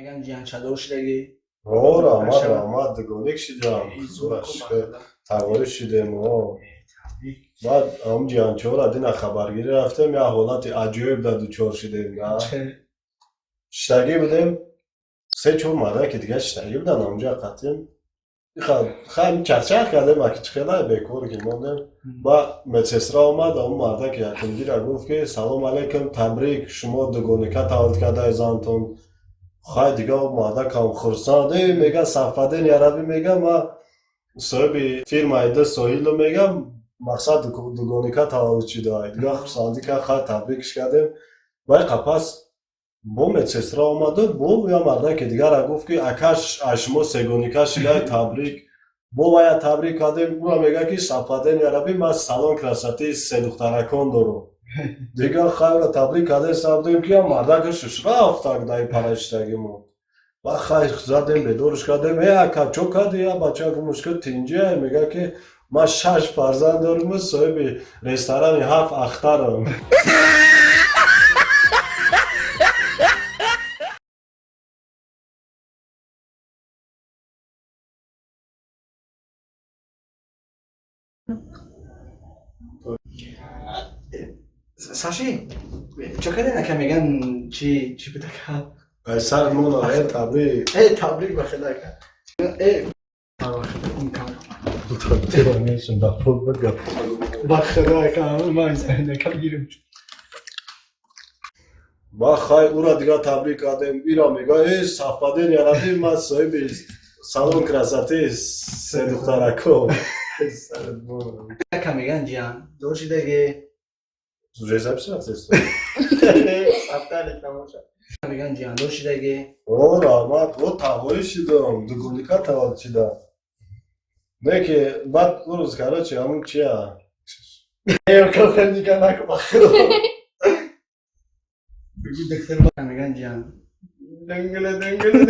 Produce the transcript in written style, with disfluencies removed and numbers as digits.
Меган ҷиянчадор шидаги. О, раҳмат, раҳмат, дугоник шидам. Таваллуд шидем. О, баъд ҳам ҷиянчаҳоро дина хабаргирӣ рафтем, як ҳолати аҷоиб да дучор шидем. Шиштагӣ будем, се чор мардаки дига шиштагӣ будан ҳамҷа қатим. Хай чахчах кардем, аки чӣ хела бекор ки мондем. Ба медсестра омад, он мардаки якумгира гуфт, ки салом алейкум, табрик, шумо дугоника таваллуд кардаи зантон. Хай дига мардакам хурсанд, э, мега, совпадение яраби, мега, ма соҳиби фирмаи ду соҳилу, мегам, мақсад дугоника таваллуд шуда. Дига хурсандӣ кард, хай табрикш кардем. Вай қапас бо медсестра омаду бо я мардаки дигара гуфт, ки акаш, аз шумо сегоника шидай, табрик. Бо вая табрик кардем. Ура мега, ки совпадение яраби, ман салон красоты се духтаракон дорам. Дига хайра табрик кардем, сабдем, ки я мардака шуш рафтак даи параштагимо. Ба хай задем, бедорш кардем: э, ака, чо кардӣ? Я бача гумуш ки тинҷия, мега, ки ман шаш фарзанд доруму соҳиби ресторани ҳафт ахтарам. Саши, чо карден, ака? Меган чи чи буд, ака? Ай сар мона, э, табрик. Э, табрик, ба худо, ака, э. Ба худо, ака, ман ака гирим. Ба хай ура дига табрик кардем. Ира мега: э, совпадение яраби, ман соҳиби салон красоты се духтарако. Ака, меган ҷиян дор шидаги. Уже запись рафтест. Меган ҷияндор шидаги. О, раҳмат, о, таваллуд шидам, дугоника таваллуд шидам. Не ки баъд урӯз, короче, ҳамун чия. Нига наку, ба худо. Меган ҷиян дангала дангала.